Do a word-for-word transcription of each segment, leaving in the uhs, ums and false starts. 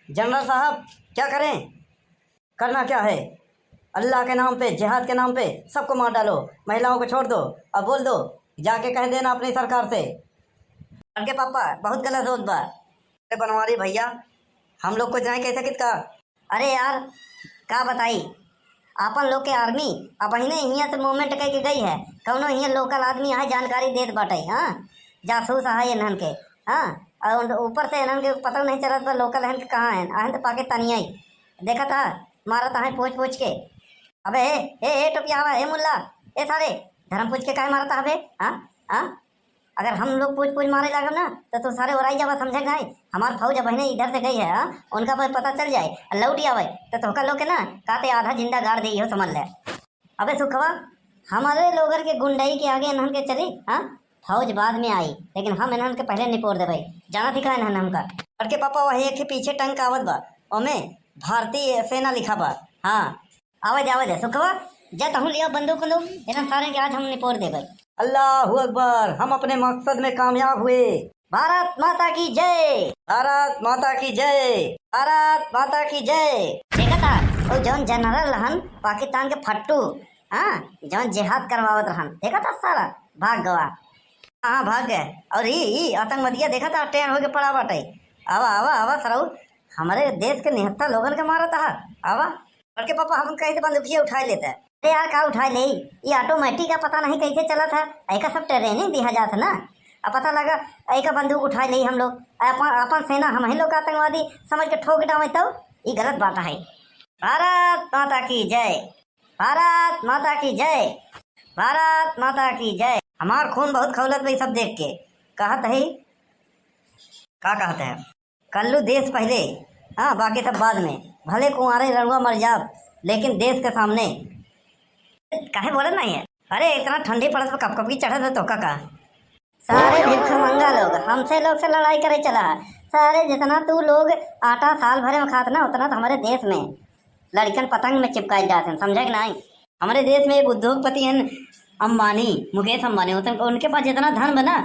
जनरल साहब, क्या करें? करना क्या है? अल्लाह के नाम पे, जिहाद के नाम पे सबको मार डालो, महिलाओं को छोड़ दो। अब बोल दो, जाके कह देना अपनी सरकार से। बड़के पापा, बहुत गलत होत बा। अरे बनवारी भैया, हम लोग को जाए कैसे कित का? अरे यार, का बताई, आपन लोग के आर्मी अब हिने हियाँ से मूवमेंट करके गई है। कौनो हियाँ लोकल आदमी आए जानकारी देत बाटे, हाँ, जासूस आए इन्हन के, हाँ। और ऊपर से इन्हन के पता नहीं चलत बा लोकल हन के कहाँ हन, आहन तो पाकिस्तानी आई। देखा था, मारत आहन पूछ पूछ के। अबे ए, ए, ए टोपिया हवा, ए मुल्ला, ए सारे, धर्म पूछ के काहे मारत हबे? हाँ, हाँ। अगर हम लोग पूछ पूछ मारे लागब ना, तो तू सारे ओराई जाबा, समझे नहीं? हमार फौज अब हिने इधर से गई है, हाँ? उनका पर पता चल जाए, लौट आवे, तो तोहका लोग के ना, काते आधा जिंदा गाड़ दे, इहो समझ ले। अबे सुखवा, हमारे लोगन के गुंडई के आगे इन्हन के चली, हाँ? फौज बाद में आई, लेकिन हम इन्हन के पहले निपोर देबै। जाना थी का इन्हन हमका? बड़के पापा, वही एक ही पीछे टंक आवत बा, ओमे भारतीय सेना लिखा बा। हाँ, आवे दे, आवे दे, सुखवा, जा तहूँ लिया बंदूक उंदूक, इन्हन सारे के आज हम निपोर देबै। अल्लाहू अकबर, हम अपने मकसद में कामयाब हुए। भारत माता की जय। भारत माता की जय। भारत माता की जय। देखा था, वो जौन जनरल हन, पाकिस्तान के फट्टू, हाँ, जौन जिहाद करवावत रहन, देखा था सारा, भाग गवा। हाँ, भाग गए। और ई, ई आतंकवादिया देखा था, टेढ़ होके पड़ा बाटे। आवा, आवा, आवा सरऊ, हमारे देश के निहत्था लोगन के मारत हा। आवा। बड़के पापा, हम कहीं से बंदूकिया उठाए लेते हैं। अरे यार, का उठाए ले? ये ऑटोमेटिक का पता नहीं कैसे चलत है। एका सब ट्रेनिंग दिया जात है ना। अब पता लगा, एका बंदूक उठाए ले हम लोग, अपन, अपन सेना हम ही लोग का आतंकवादी समझ के ठोक डावे तो ये गलत बात है। भारत माता की जय। भारत माता की जय। भारत माता की जय। हमार खून बहुत खौलत बा ई सब देख के। कहत है, का कहत है? कल्लू देश पहले, हाँ, बाकी सब बाद में। भले कुंवारे रड़ुआ मर जाब, लेकिन देश के सामने। काहे बोलत नहीं है? अरे, इतना ठंडी पड़त बा, कपकपी चढ़त है, तोहका का? सारे भिक्षुमंगा लोग, हमसे लोग से लड़ाई करे चला है। सारे, जितना तू लोग आटा साल भरे में खात ना, उतना तो हमारे देश में लड़कन पतंग में चिपकाइल जात हैं, समझे कि नहीं? हमरे देश में एक उद्योगपति हैं अंबानी, मुकेश अंबानी, उनके पास जितना धन बना,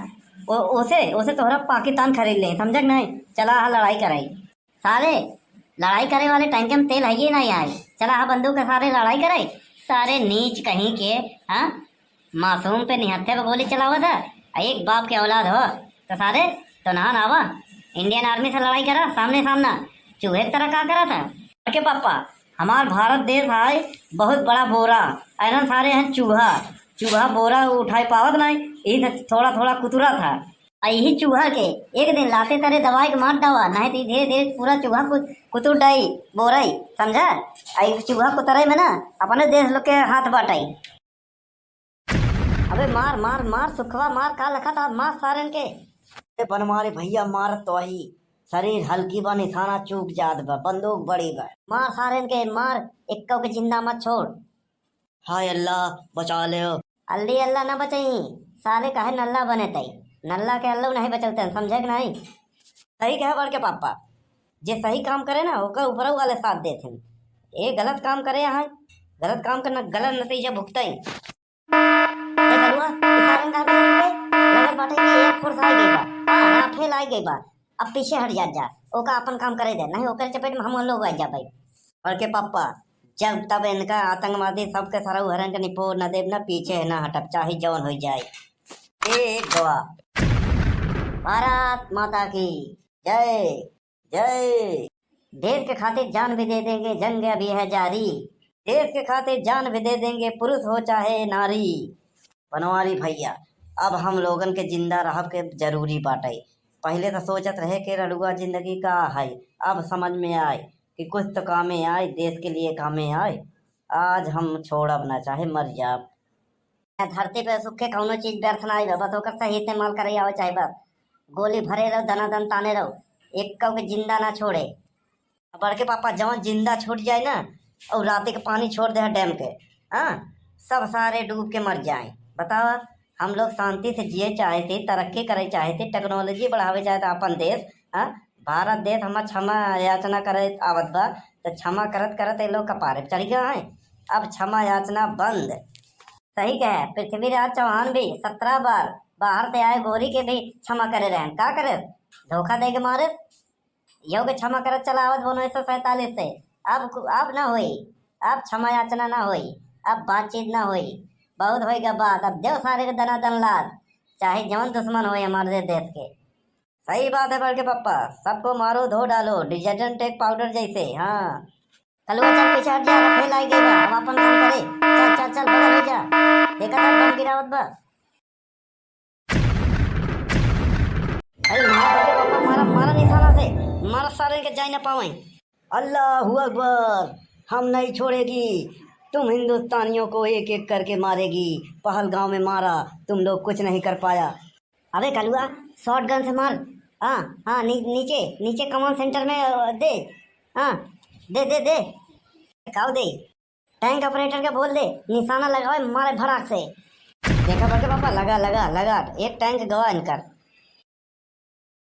ओ-, ओसे, ओसे तोहरा पाकिस्तान खरीद ले, समझे कि नहीं? चला हा लड़ाई कराई। सारे, लड़ाई करे वाले टंके में तेल है ही नहीं आए। चला हा बंदूक के सारे लड़ाई कराई। सारे नीच कहीं के, हाँ? मासूम पे निहत्थे पे गोली चलावत है, आ एक बाप के औलाद हो, तो सारे तो नहा नहावा, इंडियन आर्मी से लड़ाई करा सामने सामना, चूहे की तरह का करत है? के पापा, हमार भारत देश है बहुत बड़ा बोरा, ऐसा सारे हैं चूहा, चूहा बोरा उठाए पावत नहीं, यही से थोड़ा थोड़ा कुतुरत है। आ यही चूहा के एक दिन लाते तरे दबाए के मार डावा, नहीं तो धीरे धीरे पूरा चूहा कु-, कुतुर डाई, बोराई, समझा? आ एक चूहा कुतरे में ना अपने देश लोग के हाथ बाटाई। अबे मार, मार, मार, सुखवा मार, का लखा था, मार सारन के। ए बनमारे भैया, मार तो ही, शरीर हल्की बा, निशाना चूक जात बा, बंदूक बड़ी बा। मार सारन के, मार, एक्को के जिंदा मत छोड़। हाय अल्लाह, बचा ले। अल्ली अल्लाह ना बचाई, सारे काहे नल्ला बने तई, नल्ला के अल्लाह नहीं बचौते, समझे कि नहीं? सही कहे बड़के पापा, जे सही काम करे ना, ओकर ऊपरऊ वाले साथ देत हैं। ए गलत काम करे हैं, गलत काम करना, गलत नतीजा भुगतई। ए बलुआ, ई सारन का बोले रे? लगत बाटे कि एक फोर्स आ गई बा। हाँ, राफेल आ गई बा। अब पीछे हट जात जा। ओका अपन काम करे दे, नहीं ओकर चपेट में हम लोग आ जाबे। बड़के पापा, जब तब इनका आतंकवादी सबके सरऊ हरन के निपोर न देब, न पीछे न हटब, चाहे जवन हो जाए। ए गवा। भारत माता की जय। जय। देश के खातिर जान भी दे देंगे, जंग अभी है जारी। देश के खातिर जान भी दे देंगे, पुरुष हो चाहे नारी। बनवारी भैया, अब हम लोगन के जिंदा रहब के जरूरी बाटे। पहिले तो सोचत रहे कि रड़ुआ जिंदगी का है, अब समझ में आए कि कुछ तो कामे आए, देश के लिए कामे आए। आज हम छोड़ब ना, चाहे मर जाब। धरती पे सुखे कौनो चीज व्यर्थ ना आइबा, बस ओकर सही इस्तेमाल करे आवे चाहे बस। गोली भरे रहो, दनादन ताने रहो, एक्को के जिंदा ना छोड़े। बड़के पापा, जवन जिंदा छूट जाए ना, और रात के पानी छोड़ दे डैम के, हाँ, सब सारे डूब के मर जाए। बतावा, हम लोग शांति से जिए चाहे थे, तरक्की करे चाहे थे, टेक्नोलॉजी बढ़ावे चाहे थे अपन देश, हाँ, भारत देश हमार क्षमा याचना करे आवत बा, तो क्षमा करत करत ये लोग कपारे पे चढ़ गया है। अब क्षमा याचना बंद। सही कहे पृथ्वीराज चौहान भी सत्रह बार बाहर से आए गोरी के भी क्षमा करे रहे, का करे, धोखा दे के मारे। यो के क्षमा करत चला आवत बा उन्नीस सौ सैंतालीस से। अब कु-, अब ना होई, अब क्षमा याचना ना होई, अब बातचीत ना होई। बहुत होई गा बात, अब देव सारे के दनादन लात, चाहे जवन दुश्मन होई हमारे देश के। सही बात है बड़के पप्पा, सबको मारो धो डालो, डिटर्जेंट एक पाउडर जैसे। हाँ, कलुआ चल पीछे हट जा, रफेल आई गई बा, अब अपन काम करे। चल चल चल, बगल हो जा, देखा था बम गिरावत बा। अरे मारा बड़के पप्पा, मारा, मारा निशाना से, मारा सारे के जाए ना पावे। अल्लाहू अकबर, हम नहीं छोड़ेगी, तुम हिंदुस्तानियों को एक एक करके मारेगी। पहलगाम में मारा, तुम लोग कुछ नहीं कर पाया। अबे कलुआ, शॉटगन से मार। हाँ हाँ, नी-, नीचे नीचे कमांड सेंटर में, अ, दे। हाँ, दे दे दे। काव दे? टैंक ऑपरेटर के बोल दे, निशाना लगावे, मारे भड़ाक से। देखा बड़के पापा, लगा लगा लगा, एक टैंक गवा इनकर।